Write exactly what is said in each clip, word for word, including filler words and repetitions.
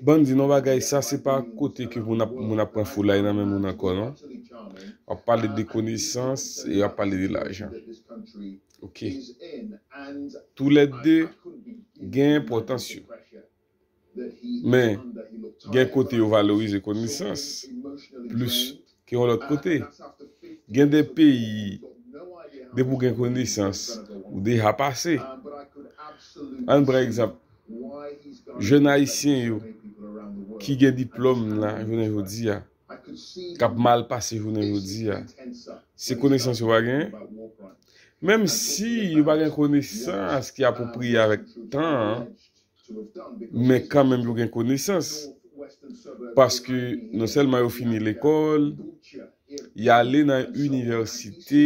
Ban m di nou bagay, sa se pa kote ke moun ap, moun ap pran foulay nan men moun ankò, non. W ap pale de konesans e w ap pale de lajan. Ok. Toulède gen enpòtans yo. Men, gen kote yo valorize konesans plis ke yon lòt kote. Gen de peyi, depi w gen konesans, ou deja pase. Ann pran egzanp, jèn ayisyen yo ki gen diplòm la jounen jodi a, k ap mal pase jounen jodi a, se konesans yo pa genyen. Menm si yo pa gen konesans ki apwopriye avèk tan an, men kanmenm yo gen konesans. Paske non sèlman yo fini lekòl, y ale nan inivèsite,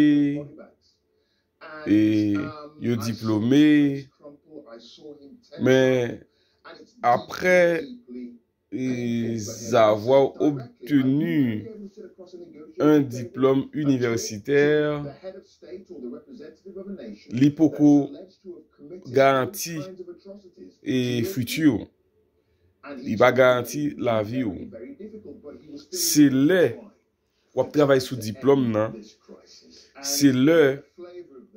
e yo diplome, men apre, e, avoir obtenu un diplôme universitaire, li poko garanti, e, fiti w. Li pa garanti lavi w. Se lè w ap travay sou diplòm nan, se lè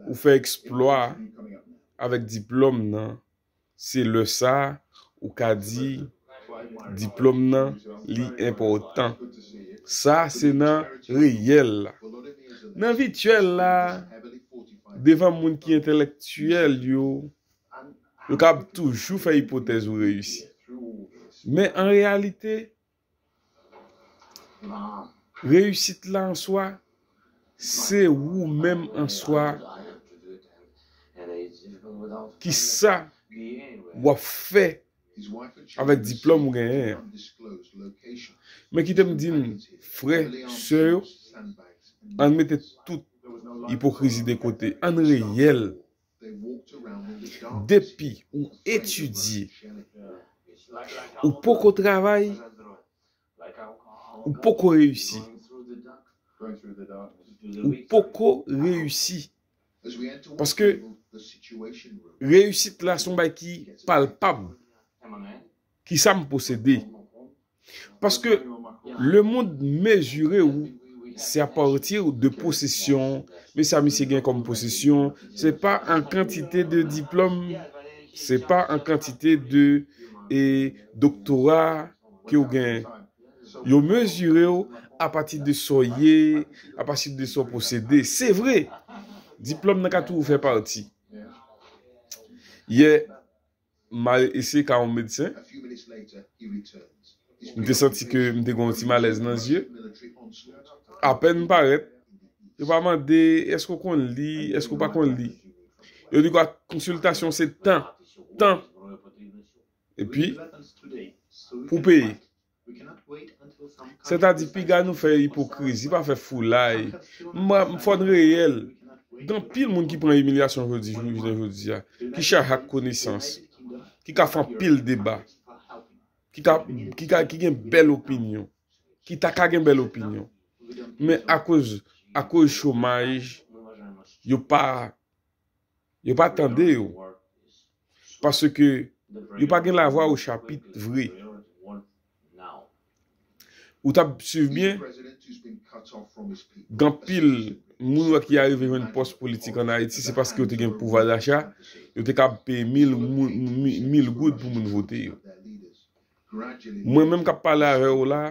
ou fè eksplwa avèk diplòm nan, se lè sa ou ka di diplòm nan li enpòtan. Sa se nan reyèl la. Nan vityèl la, devan moun ki entèlektyèl yo, yo kab toujou fè ipotèz ou reyisi. Men an reyalite, reyisit la an swa, se ou menm an swa. Kisa w ap fè avèk diplòm ou genyen an? Men kite m di n, frè, sè yo, ann mete tout ipokrizi de kote, ann reyèl. Depi ou etidye, ou poko travay, ou poko reyisi. Ou poko reyisi. Paske reyisit la se yon bagay ki palpab. Kisa m posede? Paske le monde mezire ou, se apatir de posesyon. Men sa misye gen kòm posesyon, se pa an kantite de diplòm, se pa an kantite de, e, doktora ke w gen. Yo mezire w apati de sa w ye, apati de sa w posede. Se vre, diplòm nan ka toujou fè pati. Yè, m al eseye ka yon medsen. M te santi ke m te gen yon ti malèz nan zye. Apèn m parèt, yo pa mande, èske w konn li, èske w pa konn li. Yo di kwa, konsiltasyon se tan, tan. Epi, pou peye. Sètadi, piga nou fè ipokrizi, pa fè foulay. M, m fò n reyèl. Gen anpil moun ki pran imilyasyon jodi, jounen jodi a, ki chaje ak konesans, ki ka fè anpil deba, ki ka, ki ka, ki gen bèl opinyon, ki ta ka gen bèl opinyon. Men akoz, akoz chomaj, yo pa, yo pa tande yo. Paske yo pa gen lavwa o chapit vre. Ou t ap swiv byen, gen anpil moun wè ki arive jwenn pòs politik ann Ayiti, se paske yo te gen pouvwa dacha, yo te kab peye mil moun, mi-, mil goud pou moun vote yo. Mwen menm k ap pale avè w la,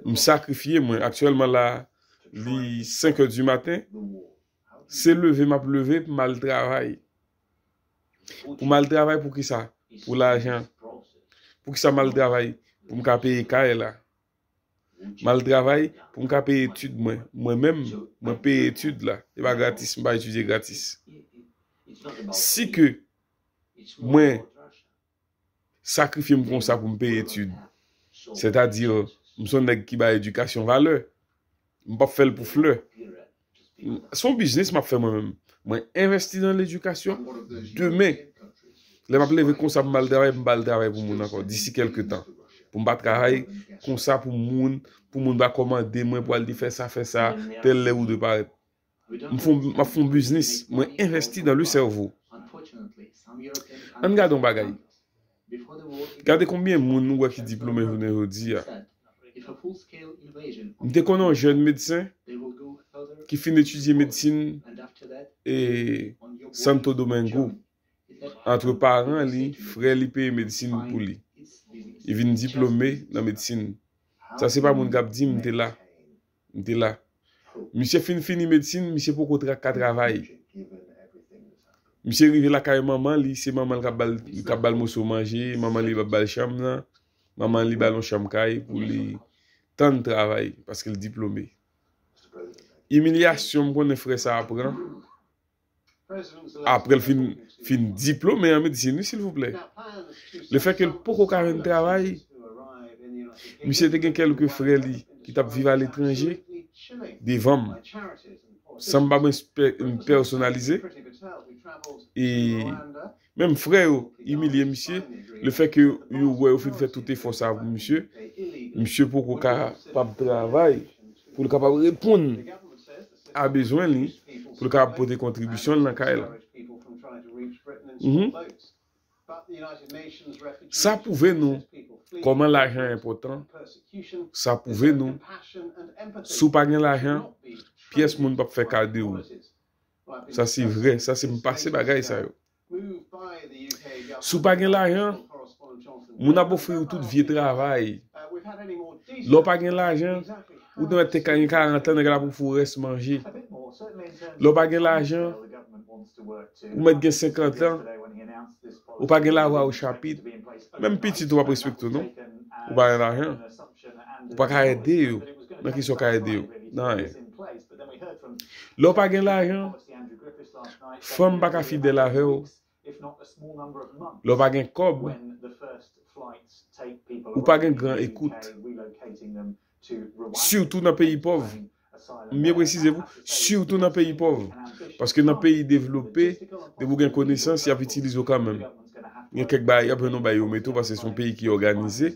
m sakrifye mwen. Aktyèlman la, li senk è di maten. Se leve m ap leve pou m al travay. Pou m al travay pou kisa? Pou lajan. Pou kisa m al travay? Pou m ka peye kay la. M al travay pou m ka peye etid mwen. Mwen menm, mwen peye etid la. E pa gratis, m pa etidye gratis. Si ke mwen sakrifye m konsa pou m peye etid, sètadi, m se yon nèg ki bay edikasyon valè. M p ap fè l pou flè. Se yon biznis m ap fè mwen menm. Mwen envesti nan ledikasyon. Demen, lè m ap leve konsa pou m al travay, m pa al travay pou moun ankò. Disi kèlke tan. Pou m pa travay konsa pou moun, pou moun pa kòmande mwen, pou al di fè sa, fè sa, tèl lè ou dwe parèt. M fon, m ap fè yon biznis. Mwen envesti dans le cerveau. Ann gade yon bagay. Gade konbyen moun nou wè ki diplome jounen jodi a. M te konnen yon jèn medsen ki fin etidye medsin e Santo Domingo. Antre paran li, frè li peye medsin pou li. Li vin diplome nan medsin. Sa se pa moun k ap di m te la. M te la. Misye fin fini medsin, misye poko tra- ka travay. Misye rive lakay manman li, se manman l k ap ba l, k ap ba l moso manje, manman li ap ba l chanm nan, manman li ba l yon chanm kay pou li tann travay, paske l diplome. Imilyasyon m konnen frè sa a pran, apre l fin, fin diplome an medsin, wi, silvouplè. Lefètke l poko ka jwenn travay, misye te gen kèlke frè li ki t ap viv aletranje devan m, san m pa mwen pè- pèsonalize. E menm frè yo imilye misye, lefètke yo wè yo fin fè tout efò sa pou misye, misye poko kapab travay pou l kapab reponn a bezwen li, pou l kapab pote kontribisyon l nan kay la. Mhm. Sa pwouve nou kòman lajan enpòtan. Sa pwouve nou, si w pa gen lajan, pyès moun p ap fè ka de ou. Sa se vrè, sa se m pase bagay sa yo. Si w pa gen lajan, moun ap ofri w tout vye travay. Lè w pa gen lajan, ou te mèt te ka gen karant an, nèg la pou fè w rès manje. Lè w pa gen lajan, ou mèt gen senkant an, ou pa gen lavwa ochapit. Menm pitit ou p ap respekte w non. Ou pa gen lajan. Ou pa ka ede yo. Nan kisa w ka ede yo? Nan anyen. Lè w pa gen lajan, fanm pa ka fidèl avè w. Lè w pa gen kòb, ou pa gen gran ekout. Sitou nan peyi pòv. M byen presize pou, sitou nan peyi pòv. Paske nan peyi devlope, depi w gen konesans, y ap itilize w kanmenm. Gen kèk bagay, y ap jwenn yon bagay yo mete w, paske se yon peyi ki òganize.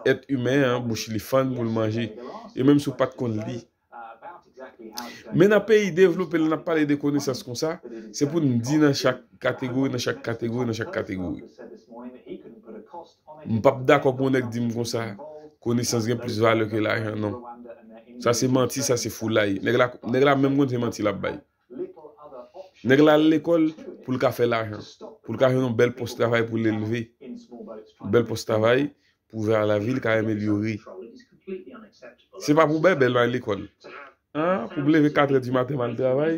Èt imen an, bouch li fann pou l manje. E menm si w pa t konn li. Men nan peyi devlope, lè n ap pale de konesans konsa, se pou n di nan chak kategori, nan chak kategori, nan chak kategori. M p ap dakò pou yon nèg di m konsa, konesans gen plis valè ke lajan, non. Sa se manti, sa se foulay. Nèg la, nèg la menm konn se manti l ap bay. Nèg la al lekòl pou l ka fè lajan, pou l ka jwenn yon bèl pòs travay pou l elve. Bèl pòs travay pou vè lavil ka amelyore. Se pa pou bèbèl m al lekòl. An, pou m leve katrè di maten m al travay,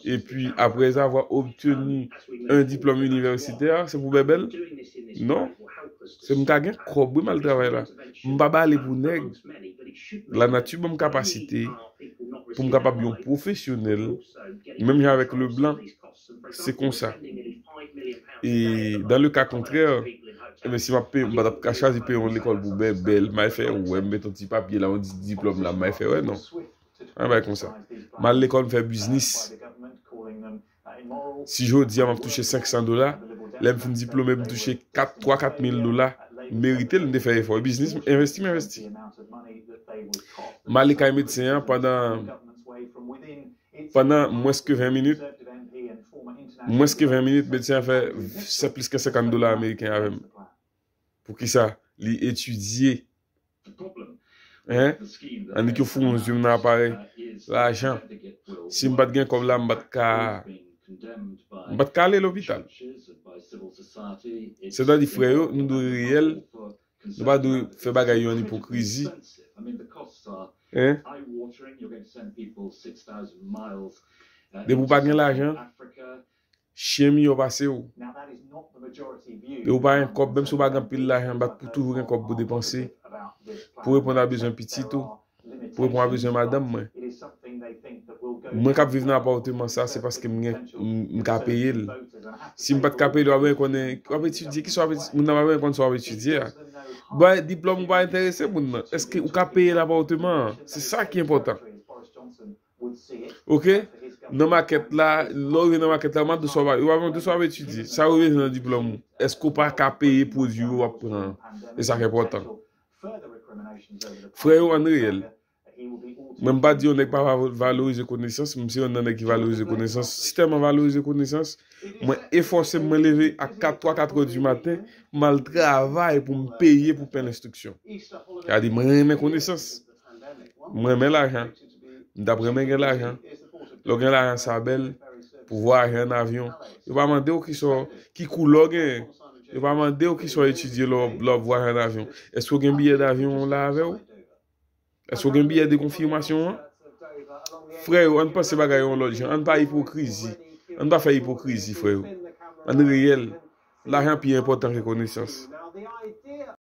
epi après avoir obtenu un diplôme universitaire, se pou bèbèl? Non. Se m ka gen kòb, wi, m al travay la. M pa bale pou nèg. Lanati ban m kapasite pou m kapab yon pwofesyonèl, menm jan avèk Leblanc, se konsa. E dans le cas contraire, ebyen, si m ap peye, m pa t ap ka chwazi peye yon lekòl pou bèbèl, m al fè wè, m met yon ti papye la, yon di- diplòm la, m al fè wè, non. An bay konsa. M al lekòl, m fè biznis. Si jodi a m ap touche senk san dola, lè m fin diplome, m touche kat, twa, kat mil dola, m merite l, m te fè efò. Biznis, m envesti, m envesti. M ale kay medsen an pandan, pandan mwens ke ven minit. Mwens ke ven minit, medsen an fè se plis ke senkant dola ameriken avè m. Poukisa? Li etidye. Hein? Annik yo foure yon zye m nan aparèy. Lajan. Si m pa t gen kòb la, m pa t ka, m pa t ka ale lopital. Sètadi, frè yo, nou dwe reyèl. Nou pa dwe fè bagay yo an ipokrizi. Hein? Depi w pa gen lajan, chen miyò pase w. Depi w pa gen kòb, menm si w pa gen anpil lajan, bat pou toujou gen kòb pou depanse, pou reponn a bezwen pitit ou, pou reponn a bezwen madanm mwen. Mwen k ap viv nan apatman sa, se paske m gen, m, m ka peye l. Si m pa t ka peye l, w ap gen konnen, w ap etidye, kisa w ap etidye? Moun nan pa gen konn sa w ap etidye a. Bay diplòm ou pa enterese moun nan. Èske ou ka peye l apatman an? Se sa ki enpòtan. Ok? Nan makèt la, lè w rive nan makèt la, yo mande w sa w ap, yo mande w sa w ap etidye. Sa yo bezwen nan diplòm ou? Èske w pa ka peye pwodui yo w ap pran an? E sa k enpòtan. Frè yo, ann reyèl. Mwen, m pa di yon nèg pa va- valorize konesans, m se yon nan nèg ki valorize konesans. Si tèlman valorize konesans, mwen efòse m, mwen leve a kat, twa, kat è di maten, m al travay pou m peye pou pen lenstriksyon. Sa di, mwen renmen konesans. Mwen renmen lajan. M t ap renmen gen lajan. Lè w gen lajan, sa bèl. Pou vwayaje an avyon. Yo pa mande w ki sò, ki koulè w genyen. Yo pa mande w ki sò etidye lè w lè w ap vwayaje an avyon. Èske w gen biyè davyon la avè w? Èske w gen biyè de konfimasyon an? Frè yo, ann panse bagay yon lòt jan. Ann pa ipokrizi. Ann pa fè ipokrizi, frè yo. Ann reyèl. Lajan pi enpòtan ke konesans.